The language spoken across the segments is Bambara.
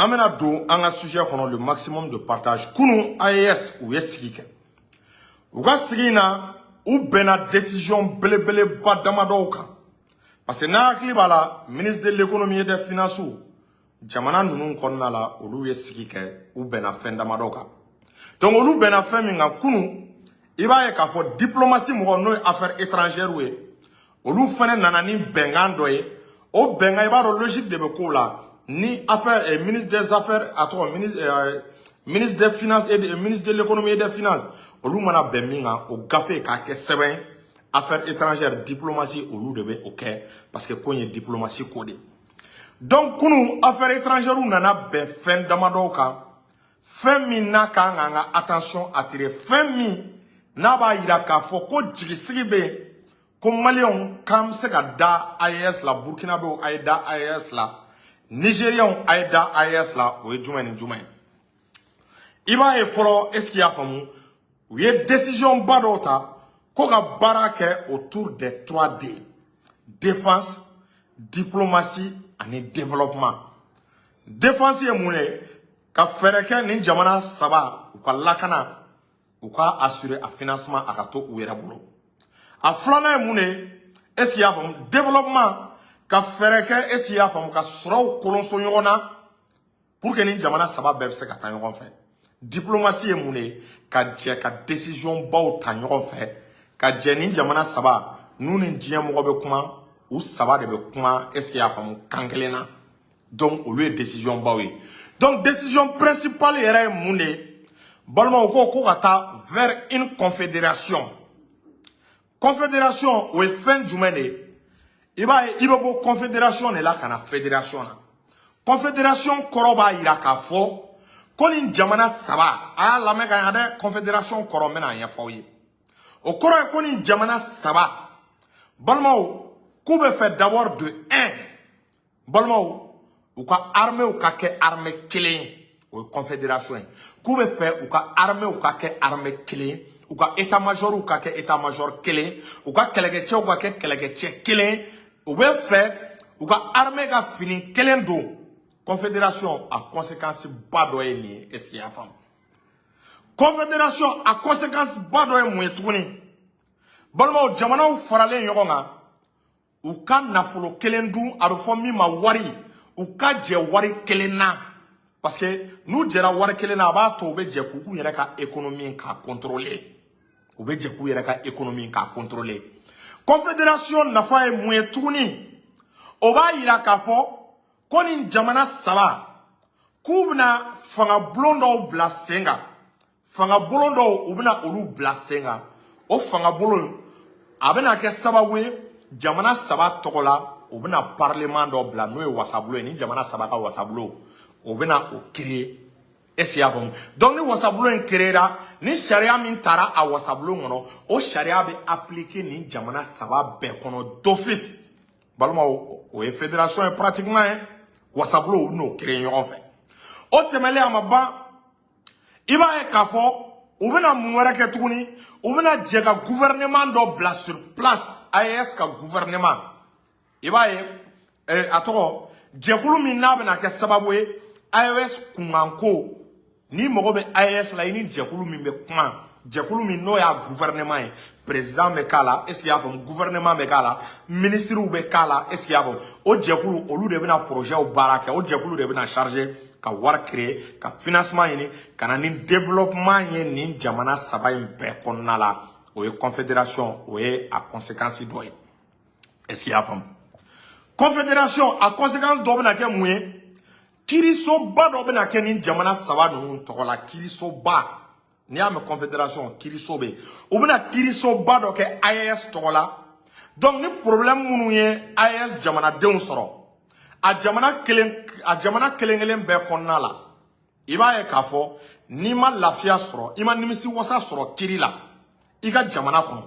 An bɛna don an ka sujet kɔnɔ, le maximum de partage. Kunun, AES, u ye sigi kɛ. U ka sigi in na, u bɛnna décision belebeleba damadɔw kan, parce que n'a hakili b'a la, ministre de l'Économie et des Finances jamana ninnu kɔnɔna la, olu ye sigi kɛ, u bɛnna fɛn damadɔ kan. Donc olu bɛnna fɛn min kan kunun, i b'a ye k'a fɔ diplomatie mɔgɔ, n'o ye affaires étrangères ye, olu fana nana ni bɛnkan dɔ ye. O bɛnkan, i b'a dɔn, logique de bɛ k'o la. Ni affaire ministre des Affaires, a tɔgɔ ministre, ministre des Finances et de, ministre de l'Économie et des Finances, olu mana bɛn min kan, o gafe k'a kɛ sɛbɛn, affaires étrangères, diplomatie, olu de bɛ o kɛ, parce que ko in ye diplomatie ko de ye. Donc kunun, affaires étrangères nana bɛn fɛn damadɔw kan, fɛn min n'a kan k'an ka attention attirer, fɛn min n'a b'a yira k'a fɔ ko jigisigi bɛ yen, ko Maliyɛnw k'an bɛ se ka da AES la, Burkinabɛw a ye da AES la, Nigériens a ye da AES la. O ye jumɛn ni jumɛn ye? I b'a ye fɔlɔ, est ce que i y'a faamu, u ye décision ba dɔw ta ko ka baara kɛ autour des 3 D: défense, diplomatie ani développement. Défense ye mun ye? Ka fɛɛrɛ kɛ nin jamana saba u ka lakana, u ka assurer a financement, a ka to u yɛrɛ bolo. A filanan ye mun de ye? Est ce que i y'a faamu? Développement, ka fɛɛrɛ kɛ, est ce que i y'a faamu, ka sɔrɔw kolonso ɲɔgɔn na pour que nin jamana saba bɛɛ bɛ se ka taa ɲɔgɔn fɛ. Diplomatie ye mun de ye? Ka jɛ ka décision baw ta ɲɔgɔn fɛ, ka jɛ nin jamana saba n'u ni diɲɛ mɔgɔ bɛ kuma, u saba de bɛ kuma, est ce que i y'a faamu, kan kelen na. Donc olu ye décision baw ye. Donc décision principale yɛrɛ ye mun de ye, balimaw? Ko ka taa vers une confédération. Confédération, o ye fɛn jumɛn de ye? I b'a ye, i bɛ bɔ confédération de la ka na fédération na. Confédération kɔrɔ b'a yira k'a fɔ ko nin jamana saba, a y'a lamɛn ka ɲa dɛ, confédération kɔrɔ, n bɛna a ɲɛfɔ aw ye. O kɔrɔ ye ko nin jamana saba, balimaw, k'u bɛ fɛ d'abord de un, balimaw, u ka armée ka kɛ armée kelen ye. O ye confédération ye. K'u bɛ fɛ u ka armée ka kɛ armée kelen ye, u ka état major ka kɛ état major kelen, u ka kɛlɛkɛcɛw ka kɛ kɛlɛkɛcɛ kelen, u bɛ fɛ u ka armée ka fini kelen don. Confédération a conséquence ba dɔ ye nin ye. Est ce que i y'a faamu? Confédération a conséquence ba dɔ ye mun ye tuguni, balimaw? Jamanaw faralen ɲɔgɔn kan, u ka nafolo kelen dun, a bɛ fɔ min ma wari, u ka jɛ wari kelen na, parce que n'u jɛra wari kelen na, a b'a to u bɛ jɛ k'u yɛrɛ ka économie k'a contrôler, u bɛ jɛ k'u yɛrɛ ka économie k'a contrôler. Confédération nafa ye mun ye tuguni? O b'a yira k'a fɔ ko nin jamana saba, k'u bɛna fangabulon dɔw bila sen kan. Fangabulon dɔw, u bɛna olu bila sen kan. O fangabulon, a bɛna kɛ sababu ye, jamana saba tɔgɔ la, u bɛna parlement dɔ bila, n'o ye wasabulon ye. Ni jamana saba ka wasabulon, o bɛna o créer. Est ce que i y'a faamu? Donc ni wasabulon in créera, ni sariya min taara a wasabulon kɔnɔ, o sariya bɛ appliquer nin jamana saba bɛɛ kɔnɔ d'office. Balimaw, o ye fédération ye pratiquement ye. Wasabulon, u bɛn'o créer ɲɔgɔn fɛ. O tɛmɛlen, a ma ban, i b'a ye k'a fɔ u bɛna mun wɛrɛ kɛ tuguni? U bɛna jɛ ka gouvernement dɔ bila sur place, AES ka gouvernement. I b'a ye, a tɔgɔ jɛkulu min n'a bɛna kɛ sababu ye, AES kunkanko, n'i mago bɛ AES la, i ni jɛkulu min bɛ kuma, jɛkulu min n'o y'a gouvernement ye, président bɛ k'a la, est ce que i y'a faamu, gouvernement bɛ k'a la, ministres bɛ k'a la, est ce que i y'a faamu, o jɛkulu, olu de bɛna projet baara kɛ. O jɛkulu de bɛna charger ka wari créer, ka financement ɲini ka na ni développement ye nin jamana saba in bɛɛ kɔnɔna la. O ye confédération, o ye a conséquence dɔ ye. Est ce que i y'a faamu? Confédération a conséquence dɔ bɛna kɛ mun ye? Kiirisoba dɔ bɛna kɛ nin jamana saba ninnu tɔgɔ la. Kiirisoba, n'i y'a mɛn confédération, kiiriso bɛ yen. U bɛna kiirisoba dɔ kɛ AES tɔgɔ la. Donc ni problème minnu ye AES jamanadenw sɔrɔ, a jamana kelen kelen bɛɛ kɔnɔna la, i b'a ye k'a fɔ n'i ma lafiya sɔrɔ, i ma nimisi wasa sɔrɔ kiiri la i ka jamana kɔnɔ,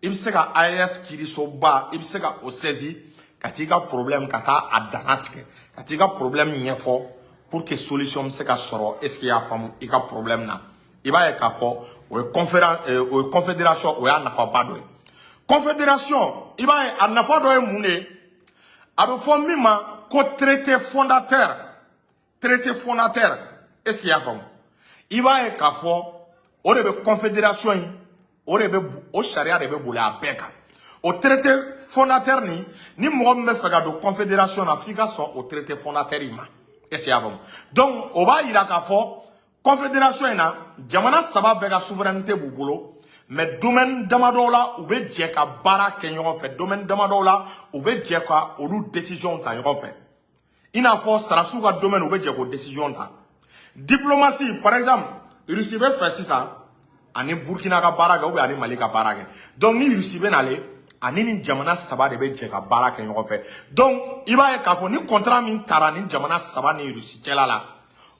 i bɛ se ka AES kiirisoba, i bɛ se ka o saisir, ka t'i ka problème ka taa a danna tigɛ, ka t'i ka problème ɲɛfɔ pour que solution bɛ se ka sɔrɔ, est ce que i y'a faamu, i ka problème na. I b'a ye k'a fɔ o ye conférence, o ye confédération, o y'a nafaba dɔ ye. Confédération, i b'a ye, a nafa dɔ ye mun de ye? A bɛ fɔ min ma ko traité fondateur. Traité fondateur, est ce que i y'a faamu? I b'a ye k'a fɔ o de bɛ confédération in, o de bɛ, o sariya de bɛ boli a bɛɛ kan. O traité fondateur nin, ni mɔgɔ min bɛ fɛ ka don confédération na, f'i ka sɔn o traité fondateur in ma. Est ce que i y'a faamu? Donc o b'a yira k'a fɔ confédération in na, jamana saba bɛɛ ka souveraineté b'u bolo, mais domaine damadɔw la, u bɛ jɛ ka baara kɛ ɲɔgɔn fɛ. Domaine damadɔw la, u bɛ jɛ ka olu décision ta ɲɔgɔn fɛ, i n'a fɔ sarasiw ka domaine, u bɛ jɛ k'o décision ta. Diplomatie, par exemple, Russie bɛ fɛ sisan ani Burkina ka baara kɛ ou bien ani Mali ka baara kɛ. Donc ni Russie bɛ nale, ani ni jamana saba de bɛ jɛ ka baara kɛ ɲɔgɔn fɛ. Donc i b'a ye k'a fɔ ni contrat min tara ni jamana saba ni Russie cɛla la,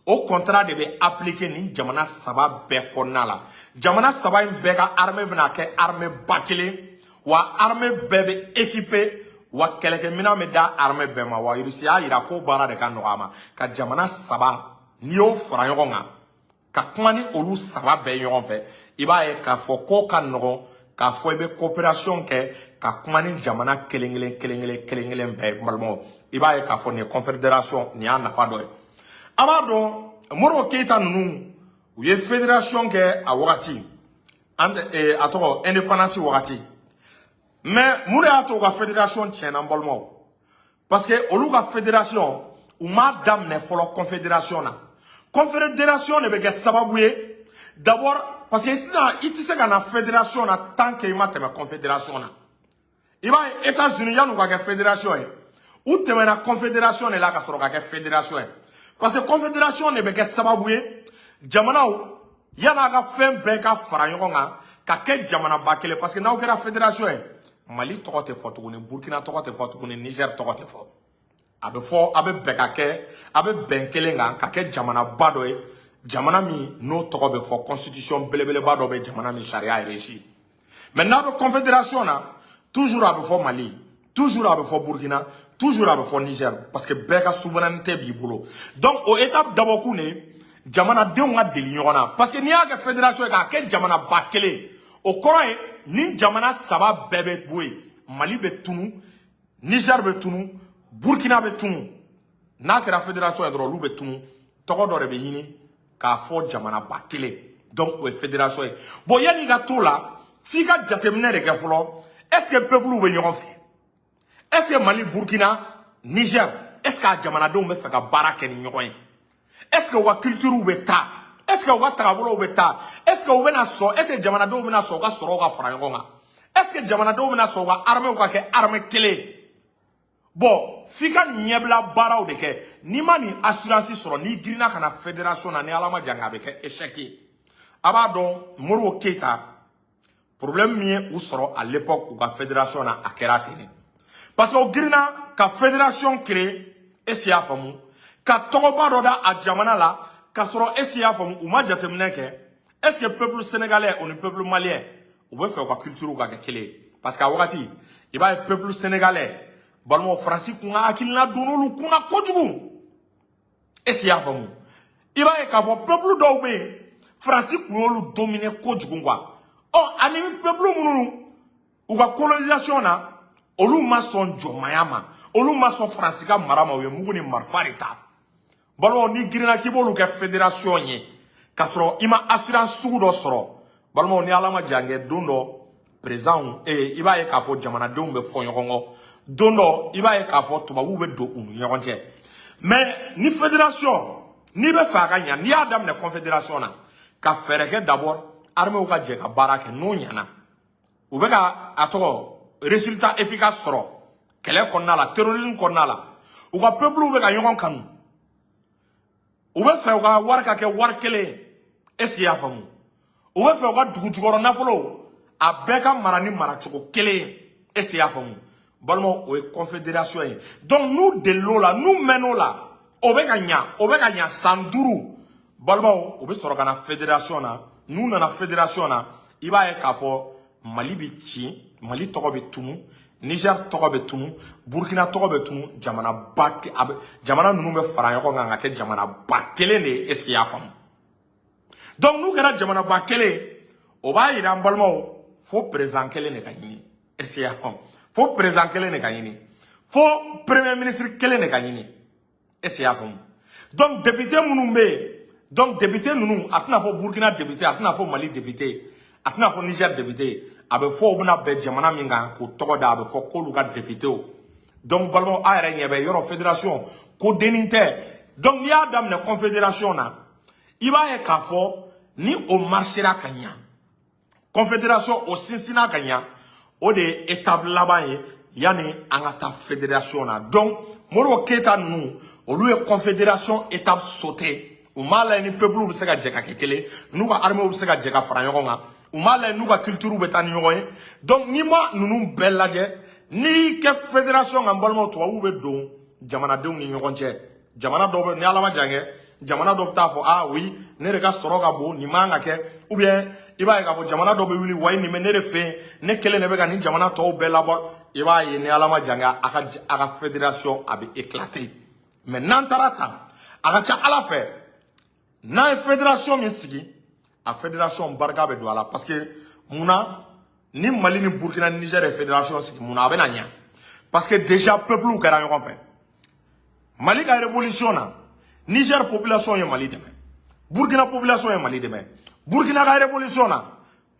o contrat de bɛ appliquer nin jamana saba bɛɛ kɔnɔna la. Jamana saba in bɛɛ ka armée bɛna kɛ armée ba kelen wa, armée bɛɛ bɛ équipé wa, kɛlɛkɛminɛn bɛ da armée bɛɛ ma wa. Russie y'a yira k'o baara de ka nɔgɔ a ma ka jamana saba, n'i y'o fara ɲɔgɔn kan ka kuma ni olu saba bɛɛ ɲɔgɔn fɛ, i b'a ye k'a fɔ ko ka nɔgɔn k'a fɔ i bɛ coopération kɛ ka kuma ni jamana kelen kelen kelen kelen kelen kelen bɛɛ ye. N balimaw, i b'a ye k'a fɔ nin ye confédération nin y'a nafa dɔ ye. A b'a dɔn, Modibo Keyita ninnu, u ye fédération kɛ a wagati, an a tɔgɔ indépendance wagati. Mais mun de y'a to u ka fédération tiɲɛna, n balimaw? Parce que olu ka fédération, u m'a daminɛ fɔlɔ confédération na. Confédération de bɛ kɛ sababu ye d'abord, parce que sisan i tɛ se ka na fédération na tant que i ma tɛmɛ confédération na. I b'a ye, États-Unis, yan'u ka kɛ fédération ye, u tɛmɛna confédération de la ka sɔrɔ ka kɛ fédération ye, parce que confédération de bɛ kɛ sababu ye jamanaw yan'a ka fɛn bɛɛ ka fara ɲɔgɔn kan ka kɛ jamanaba kelen. Parce que n'aw kɛra fédération ye, Mali tɔgɔ tɛ fɔ tuguni, Burkina tɔgɔ tɛ fɔ tuguni, Niger tɔgɔ tɛ fɔ. A bɛ fɔ a bɛ bɛn ka kɛ, a bɛ bɛn kelen kan ka kɛ jamanaba dɔ ye, jamana min n'o tɔgɔ bɛ fɔ, constitution belebeleba dɔ bɛ jamana min sariya régi. Mais n'a bɛ confédération na, toujours a bɛ fɔ Mali, toujours a bɛ fɔ Burkina, toujours a bɛ fɔ Niger, parce que bɛɛ ka souveraineté b'i bolo. Donc o étape dabɔkun de jamanadenw ka deli ɲɔgɔn na, parce que n'i y'a kɛ fédération ye k'a kɛ jamanaba kelen, o kɔrɔ ye ni jamana saba bɛɛ bɛ bɔ yen. Mali bɛ tunu, Niger bɛ tunu, Burkina bɛ tunu. N'a kɛra fédération ye dɔrɔn, olu bɛ tunu, tɔgɔ dɔ de bɛ ɲini k'a fɔ jamanaba kelen. Donc o ye fédération ye. Bon, yanni i ka t'o la, f'i ka jateminɛ de kɛ fɔlɔ: est ce que peuple bɛ ɲɔgɔn fɛ? Est ce que Mali, Burkina, Niger, est ce que a jamanadenw bɛ fɛ ka baara kɛ ni ɲɔgɔn ye? Est ce que u ka culture bɛ taa? Est ce que u ka tagabolow bɛ taa? Est ce que u bɛna sɔn? Est ce que jamanadenw bɛna sɔn u ka sɔrɔw ka fara ɲɔgɔn kan? Est ce que jamanadenw bɛna sɔn u ka armée ka kɛ armée kelen ye? Bon, f'i ka nin ɲɛbila baaraw de kɛ. N'i ma nin assurance sɔrɔ, n'i girinna ka na fédération na, ni Ala ma jan, a bɛ kɛ échec ye. A b'a dɔn, Modibo Keyita, problème min ye u sɔrɔ à l'époque u ka fédération na, a kɛra ten de, parce que o girinna ka fédération créer, est ce que i y'a faamu, ka tɔgɔba dɔ da a jamana la, k'a sɔrɔ, est ce que i y'a faamu, u ma jateminɛ kɛ est ce que peuple sénégalais o ni peuple malien, u bɛ fɛ u ka culture ka kɛ kelen ye. Parce que a wagati, i b'a ye, peuple sénégalais, balimaw, Faransi kun ka hakilina donn'olu kunna kojugu. Est ce que i y'a faamu? I b'a ye k'a fɔ peuple dɔw bɛ yen, Faransi kun y'olu dominer kojugu quoi. Ɔ, ani peuple minnu u ka colonisation na, olu ma sɔn jɔnmaya ma, olu ma sɔn Faransi ka mara ma, u ye mugu ni marifa de ta. Balimaw, n'i girinna k'i b'olu kɛ fédération ye k'a sɔrɔ i ma assurance sugu dɔ sɔrɔ, balimaw, ni Ala ma jan kɛ, don dɔ président i b'a ye k'a fɔ jamanadenw bɛ fɔ ɲɔgɔn kɔ. Don dɔ, i b'a ye k'a fɔ tubabuw bɛ don u ni ɲɔgɔn cɛ. Mais ni fédération, n'i bɛ fɛ a ka ɲa, n'i y'a daminɛ confédération na ka fɛɛrɛ kɛ d'abord armée ka jɛ ka baara kɛ, n'o ɲɛna, u bɛ ka a tɔgɔ résultat efficace sɔrɔ kɛlɛ kɔnɔna la, terrorisme kɔnɔna la, u ka peuple bɛ ka ɲɔgɔn kanu, u bɛ fɛ u ka wari ka kɛ wari kelen ye, est ce que i y'a faamu, u bɛ fɛ u ka dugu jukɔrɔ nafolo a bɛɛ ka mara ni maracogo kelen ye, est ce que i y'a faamu, balimaw, o ye confédération ye. Donc n'u delil'o la, n'u mɛnn'o la, o bɛ ka ɲa, o bɛ ka ɲa san 5, balimaw, u bɛ sɔrɔ ka na fédération na. N'u nana fédération na, i b'a ye k'a fɔ Mali bɛ ci, Mali tɔgɔ bɛ tunu, Niger tɔgɔ bɛ tunu, Burkina tɔgɔ bɛ tunu, jamanaba a bɛ, jamana ninnu bɛ fara ɲɔgɔn kan ka kɛ jamanaba kelen de ye. Est ce que i y'a faamu? Donc n'u kɛra jamanaba kelen, o b'a yira, an balimaw, fo président kelen de ka ɲini. Est ce que i y'a faamu? Fo président kelen de ka ɲini, fo premier ministre kelen de ka ɲini. Est ce que i y'a faamu? Donc député minnu bɛ yen, donc député ninnu, a tɛna fɔ Burkina député, a tɛna fɔ Mali député, a tɛna fɔ Niger député. A bɛ fɔ u bɛna bɛn jamana min kan k'o tɔgɔ da, a bɛ fɔ k'olu ka député. Donc balimaw, a yɛrɛ ɲɛ bɛ yɔrɔ fédération ko dennin tɛ. Donc n'i y'a daminɛ confédération na, i b'a ye k'a fɔ ni o marchera ka ɲa, confédération o sinsinna ka ɲa, o de ye étape laban ye yanni an ka taa fédération na. Donc Modibo Keyita ninnu, olu ye confédération étape sauté. U m'a lajɛ ni peuple bɛ se ka jɛ ka kɛ kelen, n'u ka armée bɛ se ka jɛ ka fara ɲɔgɔn kan, u m'a lajɛ n'u ka culture bɛ taa ni ɲɔgɔn ye. Donc n'i ma ninnu bɛɛ lajɛ, n'i y'i kɛ fédération kan, n balimaw, tubabuw bɛ don jamanadenw ni ɲɔgɔn cɛ. Jamana dɔw bɛ, ni Ala ma jan kɛ, jamana dɔ bɛ taa fɔ: ah oui, ne de ka sɔrɔ ka bon, nin man ka kɛ. Ou bien i b'a ye k'a fɔ jamana dɔ bɛ wuli: wayi, nin bɛ ne de fɛ yen, ne kelen de bɛ ka nin jamana tɔw bɛɛ labɔ. I b'a ye, ni Ala ma jan kɛ, a ka fédération a bɛ éclater. Mais n'an taara tan, a ka ca Ala fɛ, n'an ye fédération min sigi, a fédération barika bɛ don a la. Parce que munna ni Mali ni Burkina ni Niger ye fédération sigi, munna a bɛ na ɲa? Parce que déjà peuple kɛra ɲɔgɔn fɛ. Mali ka révolution na, Niger population ye Mali dɛmɛ, Burkina population ye Mali dɛmɛ. Burkina ka révolution na,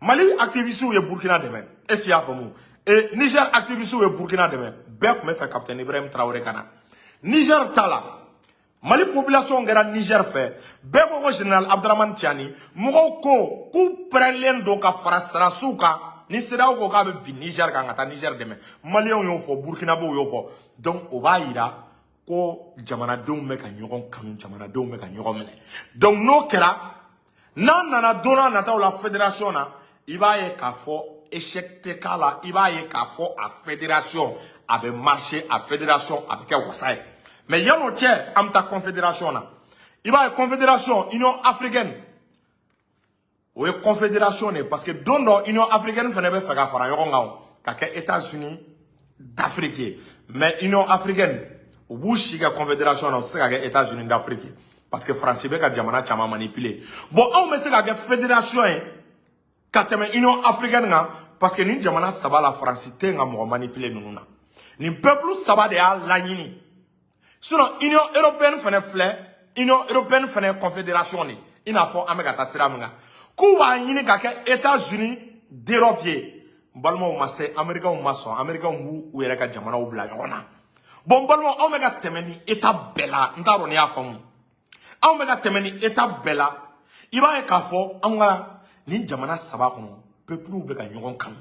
Mali activistes ye Burkina dɛmɛ. Est ce que i y'a faamu? Et Niger activistes ye Burkina dɛmɛ. Bɛɛ tun bɛ fɛ capitaine Ibrahim Traoré ka na. Niger ta la, Mali population kɛra Niger fɛ. Bɛɛ ko ko général Abdramane Tiani. Mɔgɔw ko k'u pɛrɛnlen don ka fara sarasiw kan ni CEDEAO ko k'a bɛ bin Niger kan, ka taa Niger dɛmɛ. Maliyɛnw y'o fɔ, Burkinabéw y'o fɔ. Donc o b'a yira ko jamanadenw bɛ ka ɲɔgɔn kanu, jamanadenw bɛ ka ɲɔgɔn minɛ. Donc n'o kɛra, n'an nana don n'a nataw la fédération na, i b'a ye k'a fɔ échec tɛ k'a la. I b'a ye k'a fɔ a fédération a bɛ marcher, a fédération a bɛ kɛ wasa ye. Mais yan'o cɛ, an bɛ taa confédération na. I b'a ye, confédération, Union africaine, o ye confédération de ye. Parce que don dɔ, Union africaine fana bɛ fɛ ka fara ɲɔgɔn kan o, ka kɛ États-Unis d'Afrique ye. Mais Union africaine, u b'u si kɛ confédération na, u tɛ se ka kɛ États-Unis d'Afrique ye, parce que Faransi bɛ ka jamana caman manipuler. Bon, anw bɛ se ka kɛ fédération ye ka tɛmɛ Union africaine kan, parce que nin jamana saba la, Faransi tɛ yen ka mɔgɔ manipuler ninnu na. Nin peuple saba de y'a laɲini. Sinon Union européenne fana filɛ, Union européenne fana ye confédération de ye. I n'a fɔ an bɛ ka taa sira min kan, k'u b'a ɲini ka kɛ États-Unis d'Europe ye, n balimaw, ma se, Américains ma sɔn. Américains b'u u yɛrɛ ka jamanaw bila ɲɔgɔn na. Bon, n balimaw, anw bɛ ka tɛmɛ ni étape bɛɛ la. N t'a dɔn n'i y'a faamu. Anw bɛ ka tɛmɛ ni étape bɛɛ la. I b'a ye k'a fɔ anw ka nin jamana saba kɔnɔ, peuple bɛ ka ɲɔgɔn kanu,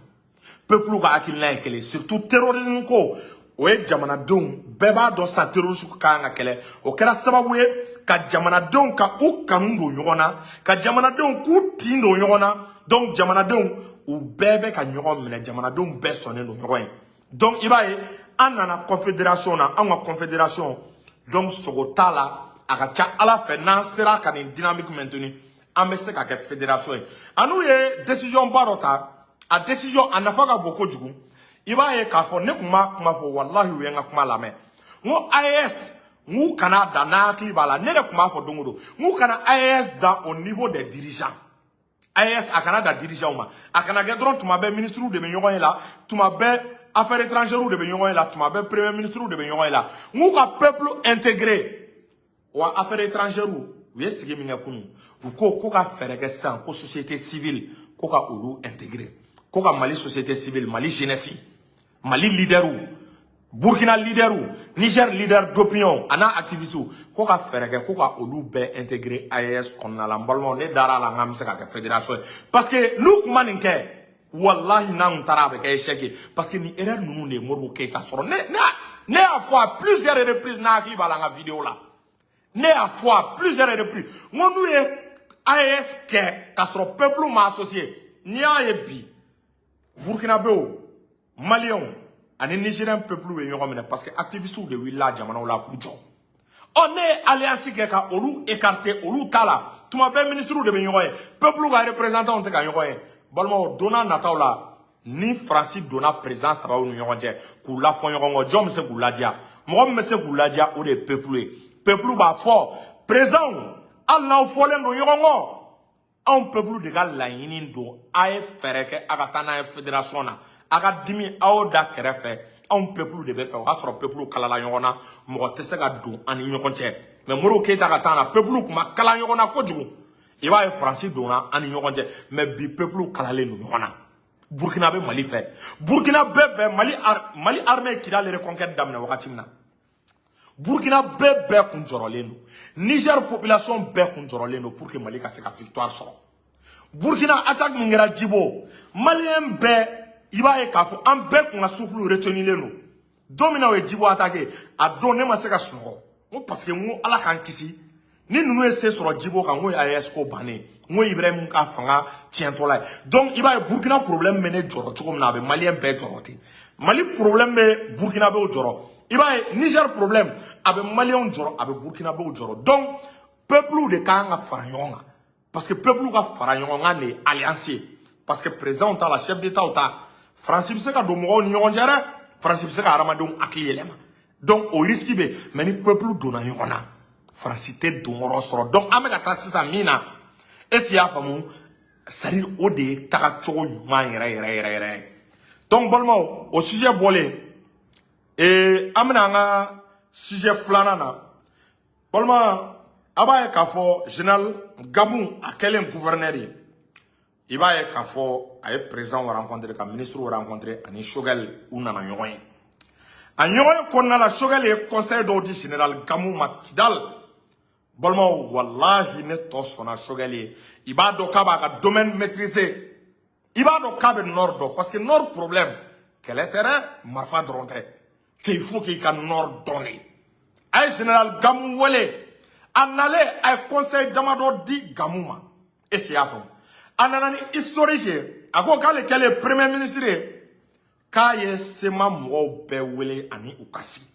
peuple ka hakilina ye kelen. Surtout terrorisme ko, o ye jamanadenw bɛɛ b'a dɔn sisan, terrorisme ka kan ka kɛlɛ. O kɛra sababu ye ka jamanadenw ka u kanu don ɲɔgɔn na, ka jamanadenw k'u tin don ɲɔgɔn na. Donc jamanadenw, u bɛɛ bɛ ka ɲɔgɔn minɛ, jamanadenw bɛɛ sɔnnen don ɲɔgɔn ye. Donc i b'a ye, an nana confédération na, anw ka confédération, donc sogo t'a la. A ka ca Ala fɛ, n'an sera ka nin dynamique maintenir, an bɛ se ka kɛ fédération ye. An'u ye décision ba dɔ ta, a décision a nafa ka bon kojugu. I b'a ye k'a fɔ ne tun b'a kuma fɔ, walahi, u ye n ka kuma lamɛn. N ko AES, n k'u kana dan n'a hakili b'a la, ne de tun b'a fɔ don o don, n k'u kana AES dan au niveau des dirigeants. AES a kana dan dirigeants ma, a kana kɛ dɔrɔn tuma bɛɛ ministres de bɛ ɲɔgɔn ye la, tuma bɛɛ affaires étrangères de bɛ ɲɔgɔn ye la, tuma bɛɛ premier ministre de bɛ ɲɔgɔn ye la. N k'u ka peuple intégré. Wa affaires étrangères, u ye sigi min kɛ kunun, u ko ko ka fɛɛrɛ kɛ sisan ko société civile, ko ka olu intégré, ko ka Mali société civile, Mali jeunesse, Mali leader, Burkina leader, Niger leader d'opinion a n'a activiste, ko ka fɛɛrɛ kɛ ko ka olu bɛɛ intégré AES kɔnɔna la. N balimaw, ne dara a la n k'an bɛ se ka kɛ fédération ye, parce que n'u kun ma nin kɛ, walahi, n'an kun taara, a bɛ kɛ échec ye. Parce que nin erreur ninnu de ye Modibo Keyita sɔrɔ. Ne y'a fɔ à plusieurs reprises, n'a hakili b'a la n ka vidéo la, ne y'a fɔ à plusieurs reprises, n ko n'u ye AES kɛ k'a sɔrɔ peuple ma associé, n'i y'a ye bi Burkinabéw, Maliyɛnw ani Nigérien peuple ye ɲɔgɔn minɛ, parce que activistes de wulila jamanaw la k'u jɔ. Ɔ, ne ye alliance kɛ ka olu écarter, olu t'a la, tuma bɛɛ ministres de bɛ ɲɔgɔn ye, peuple ka représentants tɛ ka ɲɔgɔn ye. Balimaw, don n'a nataw la, ni Faransi donna président sabaw ni ɲɔgɔn cɛ k'u lafɔ ɲɔgɔn kɔ, jɔn bɛ se k'u ladiya? Mɔgɔ min bɛ se k'u ladiya, o de ye peuple ye. Peuple b'a fɔ: président, hali n'aw fɔlen don ɲɔgɔn kɔ, anw peuple de ka laɲini don, a ye fɛɛrɛ kɛ a ka taa n'a ye fédération na, a ka dimi a y'o da kɛrɛfɛ, anw peuple de bɛ fɛ. O y'a sɔrɔ peuple kalala ɲɔgɔn na, mɔgɔ tɛ se ka don an ni ɲɔgɔn cɛ. Mais Modibo Keyita ka temps na, peuple tun ma kala ɲɔgɔn na kojugu. I b'a ye, Faransi donna an ni ɲɔgɔn cɛ. Mais bi, peuple kalalen don ɲɔgɔn na. Burkina bɛ Mali fɛ, Burkina bɛɛ bɛɛ Mali armée ye Kidali reconquête daminɛ wagati min na, Burkina bɛɛ bɛɛ kun jɔrɔlen don, Niger population bɛɛ kun jɔrɔlen don pour que Mali ka se ka victoire sɔrɔ. Burkina attaque min kɛra Jibo, Malien bɛɛ, i b'a ye k'a fɔ an bɛɛ kun ka souffle retenilen don. Don min na o ye Jibo attaqué, a don ne ma se ka sunɔgɔ. N ko parce que n ko Ala k'an kisi ni ninnu ye se sɔrɔ Jibo kan, n ko ye AES ko bannen, n ko Ibrahim ka fanga tiɲɛtɔla ye. Donc i b'a ye, Burkina problème bɛ ne jɔrɔ cogo min na, a bɛ Malien bɛɛ jɔrɔ ten. Mali problème bɛ Burkina bɛw jɔrɔ. I b'a ye, Niger problème a bɛ Malienw jɔrɔ, a bɛ Burkina bɛw jɔrɔ. Donc peuple de kan ka fara ɲɔgɔn kan, parce que peuple ka fara ɲɔgɔn kan de ye alliance ye. Parce que président ta la, chef d'état ta, Faransi bɛ se ka don mɔgɔw ni ɲɔgɔn cɛ dɛ. Faransi bɛ se ka hadamadenw hakili yɛlɛma. Donc o risque bɛ yen. Mais ni peuple donna ɲɔgɔn na, Faransi tɛ don yɔrɔ sɔrɔ. Donc an bɛ ka taa sisan min na, est ce que i y'a faamu? C'est à dire, o de ye tagacogo ɲuman yɛrɛ yɛrɛ yɛrɛ yɛrɛ ye. Donc balimaw, o sujet bɔlen, an bɛna an ka sujet filanan na. Balima, a b'a ye k'a fɔ général Gamou, a kɛlen gouverneur ye, i b'a ye k'a fɔ a ye président rencontré, ka ministre rencontré, ani Choguel, u nana ɲɔgɔn ye. A ɲɔgɔn ye kɔnɔna la, Choguel ye conseil dɔw di général Gamou ma Kidal. Balimaw, walahi, ne tɔ sɔnna Choguel ye. I b'a dɔn k'a b'a ka domaine maîtriser, i b'a dɔn k'a bɛ nord dɔn, parce que nord problème, kɛlɛ tɛ dɛ, marifa dɔrɔn tɛ cɛ, il faut k'i ka nord dɔn de. A ye général Gamou wele, a nalen, a ye conseil damadɔ di Gamou ma. Est ce que i y'a faamu? A nana ni historique ye. A ko k'ale kɛlen premier ministre ye, k'a ye CMA mɔgɔw bɛɛ wele ani u ka sigi.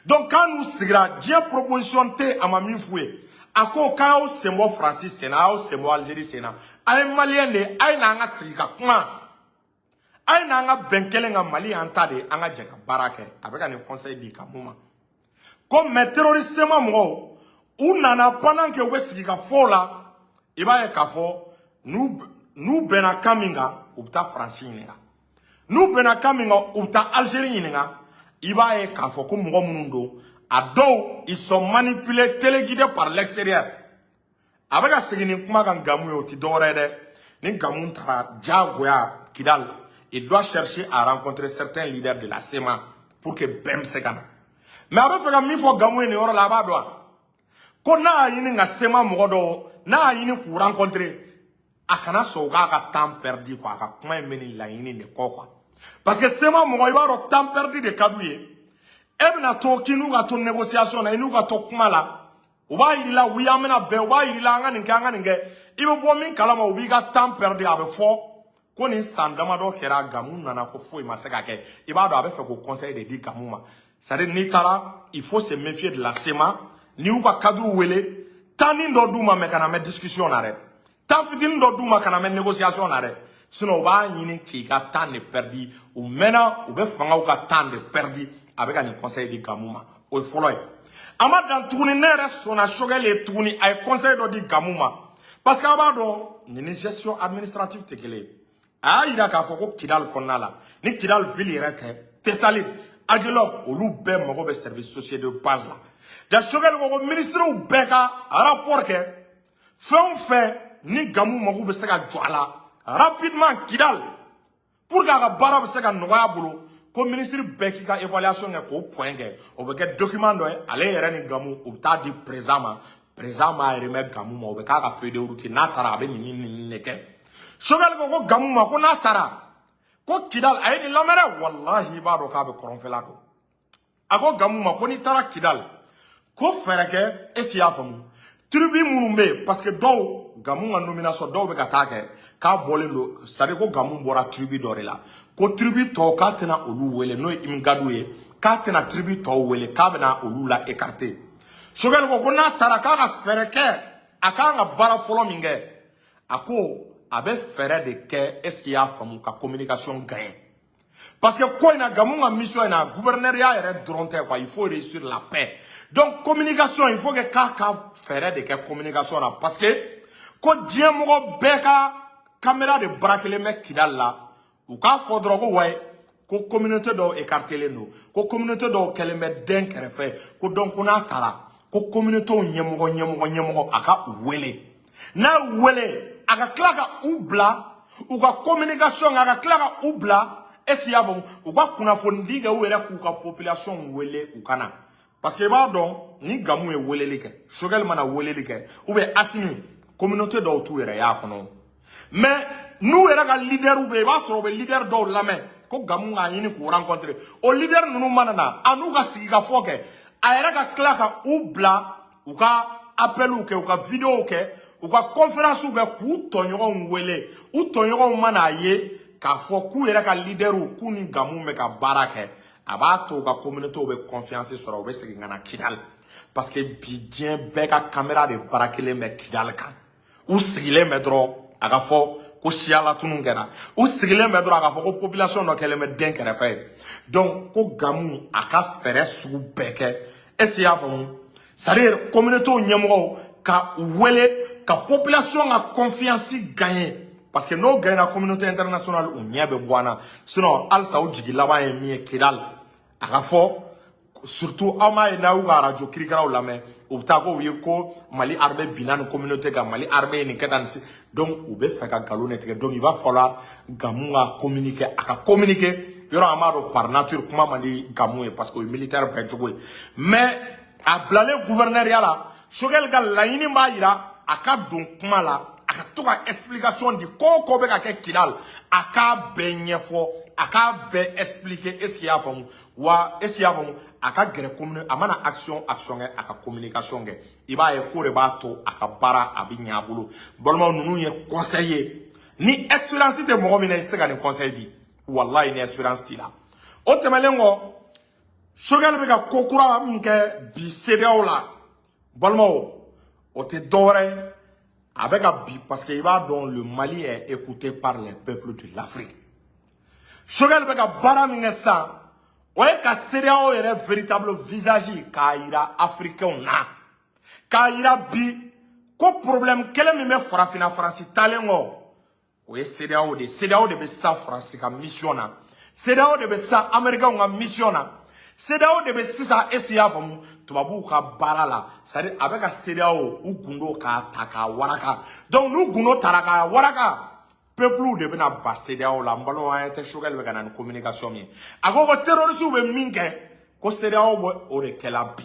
Donc k'a n'u sigira, diɲɛ proposition tɛ a ma min f'u ye. A ko k'a y'aw sen bɔ Faransi sen na, a y'aw sen bɔ Algérie sen na, a ye Malien de ye, a ye n'an ka sigi ka kuma, a ye n'an ka bɛn kelen kan. Mali y'an ta de ye, an ka jɛ ka baara kɛ. A bɛ ka nin conseil di ka mun ma ko mais terroriste CMA mɔgɔw, u nana pendant que u bɛ sigi ka fɔ o la, i b'a ye k'a fɔ n'u bɛnna kan min kan, u bɛ taa Faransi ɲininka. N'u bɛnna kan min kan, u bɛ taa Algérie ɲininka. I b'a ye k'a fɔ ko mɔgɔ minnu don, a dɔw, ils sont manipulés, téléguidés par l'extérieur. A bɛ ka segin nin kuma kan Gamou ye, o ti dɔwɛrɛ ye dɛ. Ni Gamou taara diyagoya Kidal, il doit chercher à rencontrer certains leaders de la CMA pour que bɛn bɛ se ka na. Mais a bɛ fɛ ka min fɔ Gamou ye nin yɔrɔ la, a b'a dɔn wa? Ko n'a y'a ɲini ka CMA mɔgɔ dɔw, n'a y'a ɲini k'u rencontrer, a kana sɔn u k'a ka temps perdu quoi. A ka kuma in bɛ nin laɲini de kɔ quoi, parce que CMA mɔgɔ, i b'a dɔn, temps perdu de ka d'u ye. E bɛna to k'i n'u ka to négociation na, i n'u ka to kuma la, u b'a yir'i la oui, an bɛna bɛn, u b'a yir'i la an ka nin kɛ, an ka nin kɛ. I bɛ bɔ min kalama, u b'i ka temps perdu. A bɛ fɔ ko nin san damadɔ kɛra, Gamou nana, ko foyi ma se ka kɛ. I b'a dɔn, a bɛ fɛ k'o conseil de di Gamou ma. C'est à dire, n'i taara, il faut se méfier de la CMA. N'i y'u ka cadre wele, temps nin dɔ d'u ma, mais kana mɛn discussion na dɛ. Temps fitinin dɔ d'u ma, kana mɛn négociation na dɛ. Sinon u b'a ɲini k'i ka temps de perdu. U mɛnna, u bɛ fangaw ka temps de perdu. A bɛ ka nin conseil di Gamou ma, o ye fɔlɔ ye. A ma dan tuguni, ne yɛrɛ sɔnna Choguel ye tuguni. A ye conseil dɔ di Gamou ma, parce que a b'a dɔn, nin ni gestion administrative tɛ kelen ye. A y'a yira k'a fɔ ko Kidal kɔnɔna la, ni Kidal ville yɛrɛ tɛ, Tessalit, Aguelhok, olu bɛɛ mago bɛ service sociaux de base la. Ja Choguel ko ko ministres bɛɛ ka rapport kɛ, fɛn o fɛn ni Gamou mago bɛ se ka jɔ a la rapidement Kidal, pour que a ka baara bɛ se ka nɔgɔya a bolo, ko ministre bɛɛ k'i ka évaluation kɛ, k'o point kɛ. O bɛ kɛ document dɔ ye, ale yɛrɛ ni Gamou, u bɛ taa di président ma. Président b'a remettre Gamou ma, o bɛ k'a ka feuille de route. N'a taara, a bɛ nin ni nin de kɛ. Choguel ko ko Gamou ma ko n'a taara ko Kidal, a ye nin lamɛn dɛ, walahi, i b'a dɔn k'a bɛ kɔrɔnfɛla dɔn. A ko Gamou ma ko n'i taara Kidal, ko fɛɛrɛ kɛ, est ce que i y'a faamu, tribu minnu bɛ yen, parce que dɔw, Gamou ka nomination, dɔw bɛ ka taa kɛ k'a bɔlen don, c'est à dire ko Gamou bɔra tribu dɔ de la, ko tribu tɔw, k'a tɛna olu wele, n'o ye Imgadu ye, k'a tɛna tribu tɔw wele, k'a bɛna olu la écarter. Choguel ko ko n'a taara, k'a ka fɛɛrɛ kɛ, a k'an ka baara fɔlɔ min kɛ, a ko a bɛ fɛɛrɛ de kɛ, est ce que i y'a faamu, ka communication gagner. Parce que ko in na, Gamou ka mission in na, gouverneur ya yɛrɛ dɔrɔn tɛ quoi, il faut réussir la paix. Donc communication, il faut que k'a ka fɛɛrɛ de kɛ communication na, parce que ko diɲɛ mɔgɔ bɛɛ ka caméra de braquelen bɛ Kidal la. U k'a fɔ dɔrɔn ko wayi, ko communauté dɔw écartelen don, ko communauté dɔw kɛlen bɛ den kɛrɛfɛ, ko donc ko n'a taara, ko Ko communauté ɲɛmɔgɔ ɲɛmɔgɔ ɲɛmɔgɔ, a ka u wele. N'a y'u wele, a ka tila ka u bila u ka communication, a ka tila ka u bila, est ce que i y'a faamu, u ka kunnafonidi kɛ u yɛrɛ k'u ka population wele u ka na. Parce que i b'a dɔn, ni Gamu ye weleli kɛ, Choguel mana weleli kɛ ou bien Assimi, communauté dɔw t'u yɛrɛ y'a kɔnɔ. Mais n'u yɛrɛ ka leader bɛ yen, i b'a sɔrɔ u bɛ leader dɔw lamɛn ko Gamu k'a ɲini k'u rencontrer. O leader ninnu mana na, a n'u ka sigikafɔ kɛ, a yɛrɛ ka tila ka u bila u ka appeliw kɛ, u ka videow kɛ, u ka conférence kɛ, k'u tɔɲɔgɔnw wele. U tɔɲɔgɔnw mana ye k'a fɔ k'u yɛrɛ ka leaderw k'u ni Gamu bɛ ka baara kɛ, a b'a to u ka communauté bɛ confiance sɔrɔ, u bɛ segin ka na Kidali. Parce que bi, diɲɛ bɛɛ ka caméra de baara kelen bɛ Kidali kan. U sigilen bɛ dɔrɔn, a ka fɔ ko siya latunu kɛra. U sigilen bɛ dɔrɔn, a ka fɔ ko population dɔ kɛlen bɛ den kɛrɛfɛ ye. Donc ko Gamu a ka fɛɛrɛ sugu bɛɛ kɛ, est ce que i y'a faamu, c'est à dire communauté ɲɛmɔgɔw ka u wele, ka population ka confiance gagner. Parce que n'o gagnera, communauté internationale u ɲɛ bɛ bɔ an na. Sinon halisa u jigi laban ye min ye Kidali, a ka fɔ, surtout aw m'a ye, n'a y'u ka arajo kirikaraw lamɛn, u bɛ taa ko u ye ko Mali armée binna nin communauté kan, Mali armée ye nin kɛ tan nin se. Donc u bɛ fɛ ka nkalon de tigɛ. Donc il va falloir Gamu ka communiquer, a ka communiquer yɔrɔ. An b'a dɔn, par nature, kuma man di Gamu ye, parce que o ye militaire bɛɛ cogo ye. Mais a bilalen gouverneur ya la, Choguel ka laɲini b'a yira a ka don kuma la, a ka to ka explication di. Ko o ko bɛ ka kɛ Kidal, a k'a bɛɛ ɲɛfɔ, a k'a bɛɛ expliquer, est ce que i y'a faamu wa? Est ce que i y'a faamu? A ka gɛrɛ commune, a mana action action kɛ, a ka communication kɛ, i b'a ye k'o de b'a to a ka baara a bɛ ɲɛ a bolo. Balimaw, ninnu ye conseil ye. Ni expérience tɛ mɔgɔ min na, i tɛ se ka nin conseil di, walayi, ni expérience t'i la. O tɛmɛnen kɔ, Choguel bɛ ka ko kura min kɛ bi CEDEAO la, balimaw, o tɛ dɔwɛrɛ ye, a bɛ ka bi, parce que i b'a dɔn, le Mali est écouté par les peuples de l'Afrique. Choguel bɛ ka baara min kɛ sisan, o ye ka CEDEAO yɛrɛ véritable visage k'a yira africains na, k'a yira bi ko problème kelen min bɛ farafinna Faransi talen kɔ, o ye CEDEAO de ye. CEDEAO de bɛ sisan Faransi ka mission na, CEDEAO de bɛ sisan américains ka mission na, CEDEAO de bɛ sisan, est ce que i y'a faamu, tubabuw ka baara la. C'est à dire a bɛ ka CEDEAO u gundo k'a ta k'a waraka. Donc n'u gundo tara k'a waraka, peuple de bɛna ba CEDEAO la. N balimaw, an tɛ Choguel bɛ ka na ni communication min ye, a ko ko terroristes bɛ min kɛ, ko CEDEAO bɛ o de kɛla bi.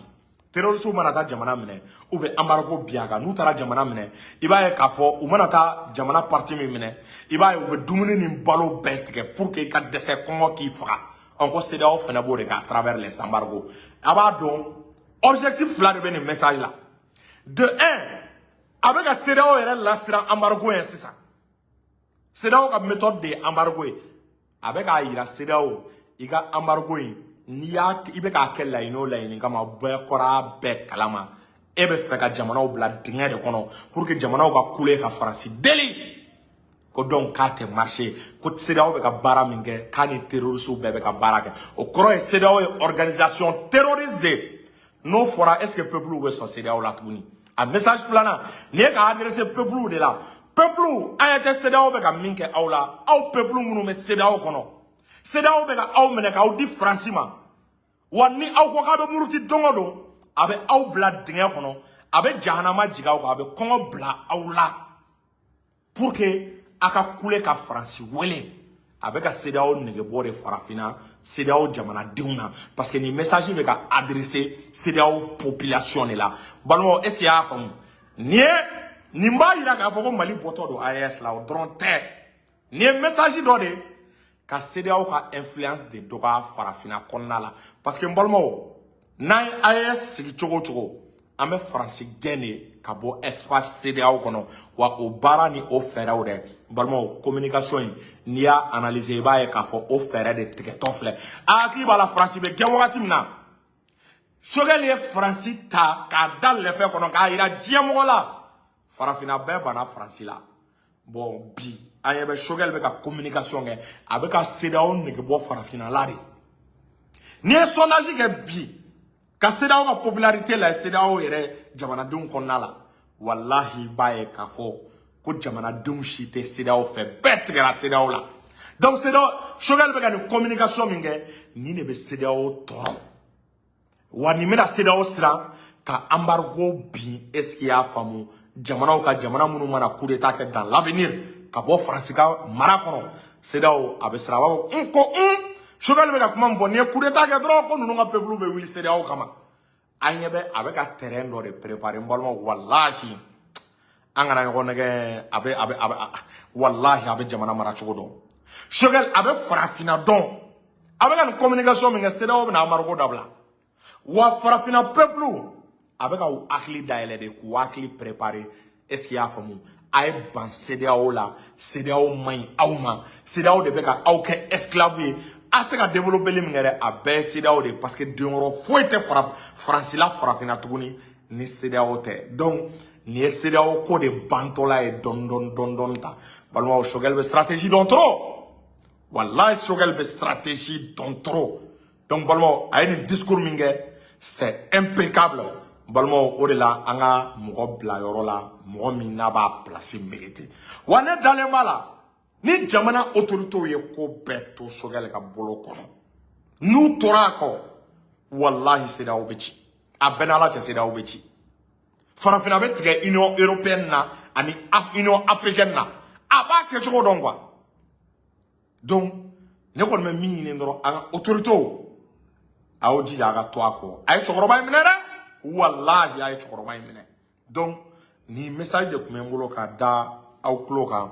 Terroristes mana taa jamana minɛ, u bɛ embargo bin a kan. N'u taara jamana minɛ, i b'a ye k'a fɔ u mana taa jamana partie min minɛ, i b'a ye u bɛ dumuni ni balo bɛɛ tigɛ pour que i ka dɛsɛ, kɔngɔ k'i faga. Ɔn, ko CEDEAO fana b'o de kɛ à travers les embargos. A b'a dɔn, objectif fila de bɛ nin message la. De un, a bɛ ka CEDEAO yɛrɛ lasiran embargo ye sisan. CEDEAO ka méthode de ye embargo ye. A bɛ k'a yira CEDEAO, i ka embargo in, n'i y'a, i bɛ k'a kɛ laɲini o laɲini kama, bɛɛ kɔrɔ bɛɛ kalama, e bɛ fɛ ka jamanaw bila dingɛ de kɔnɔ pour que jamanaw ka kule ka Faransi deli. Ko donc k'a tɛ marcher, ko CEDEAO bɛ ka baara min kɛ, k'a ni terroristes bɛɛ bɛ ka baara kɛ. O kɔrɔ ye CEDEAO ye organisation terroriste de ye. N'o fɔra, est ce que peuple bɛ sɔn CEDEAO la tuguni? A message filanan nin ye k'a adresser peuple de la. Peuple, an ɲɛ tɛ CEDEAO bɛ ka min kɛ aw la, aw peuple minnu bɛ CEDEAO kɔnɔ, CEDEAO bɛ ka aw minɛ k'aw di Faransi ma. Wa ni aw ko k'a bɛ muruti don o don, a bɛ aw bila dingɛ kɔnɔ, a bɛ jahanama jigin aw kan, a bɛ kɔngɔ bila aw la pour que a ka kule ka Faransi wele. A bɛ ka CEDEAO negebɔ de farafinna CEDEAO jamanadenw na, parce que nin message bɛ ka adresser CEDEAO population de la. Balimaw, est ce que i y'a faamu? Nin ye nin b'a yira k'a fɔ ko Mali bɔtɔ don AES la, o dɔrɔn tɛ. Nin ye message dɔ de ye ka CEDEAO ka influence de dɔgɔya farafinna kɔnɔna la. Parce que n balimaw, n'an ye AES sigi cogo o cogo, an bɛ Faransi gɛn de ka bɔ espace CEDEAO kɔnɔ. Wa o baara ni o fɛɛrɛw dɛ, n balimaw, communication in, n'i y'a analyser, i b'a ye k'a fɔ o fɛɛrɛ de tigɛtɔ filɛ. A hakili b'a la, Faransi bɛ gɛn wagati min na, Choguel ye Faransi ta k'a da lɛfɛ kɔnɔ k'a yira diɲɛ mɔgɔ la, farafinna bɛɛ banna Faransi la. Bon, bi an ɲɛ bɛ Choguel bɛ ka communication kɛ, a bɛ ka CEDEAO nege bɔ farafinna la de. N'i ye sondage kɛ bi ka CEDEAO ka popularité la CEDEAO yɛrɛ jamanadenw kɔnɔna la, walahi, i b'a ye k'a fɔ ko jamanadenw si tɛ CEDEAO fɛ, bɛɛ tigɛra CEDEAO la. Donc CEDEAO, Choguel bɛ ka nin communication min kɛ, nin de bɛ CEDEAO tɔɔrɔ. Wa nin bɛna CEDEAO siran Ka embargo bin, est ce que i y'a faamu, jamanaw ka jamana minnu mana coup d'état kɛ dans l'avenir ka bɔ Faransi ka mara kɔnɔ, CEDEAO a bɛ siran, a b'a fɔ un ko un Choguel bɛ ka kuma min fɔ, n'i ye coup d'état kɛ dɔrɔn, ko ninnu ka peuple bɛ wuli CEDEAO kama. An ɲɛ bɛ a bɛ ka terrain dɔ de préparer. N balimaw, walahi, an kana ɲɔgɔn nɛgɛ. A bɛ walahi, a bɛ jamana mara cogo dɔn. Choguel a bɛ farafinna dɔn. A bɛ ka nin communication min kɛ, CEDEAO bɛna embargo dabila wa. Farafinna peuple, a bɛ ka u hakili dayɛlɛ de, k'u hakili préparer. Est ce que i y'a faamu? A ye ban CEDEAO la. CEDEAO man ɲi aw ma. CEDEAO de bɛ ka aw kɛ esclave ye. A tɛ ka développer min kɛ dɛ, a bɛɛ ye CEDEAO de ye, parce que denyɔrɔ foyi tɛ Faransi la farafinna tuguni ni CEDEAO tɛ. Donc nin ye CEDEAO ko de bantɔla ye dɔɔni dɔɔni dɔɔni dɔɔni ta. Balimaw, Choguel bɛ stratégie dɔn trop. Walahi, Choguel bɛ stratégie dɔn trop. Donc balimaw, a ye nin discours min kɛ, c'est impeccable. Balimaw, o de la an ka mɔgɔ bila yɔrɔ la, mɔgɔ min n'a b'a place mérité. Wa ne dalen b'a la, ni jamana autorités ye ko bɛɛ to Choguel ka bolo kɔnɔ, n'u tora a kɔ, walahi, CEDEAO bɛ ci. A bɛɛ n'Ala cɛ, CEDEAO bɛ ci. Farafinna bɛ tigɛ Union européenne na ani Union africaine na. A b'a kɛ cogo dɔn quoi. Donc ne kɔni bɛ min ɲini dɔrɔn, an ka autorités, a y'aw jija a ka to a kɔ. A ye cɛkɔrɔba in minɛ dɛ, walahi, a ye cɛkɔrɔba in minɛ. Donc nin message de tun bɛ n bolo ka da aw tulo kan.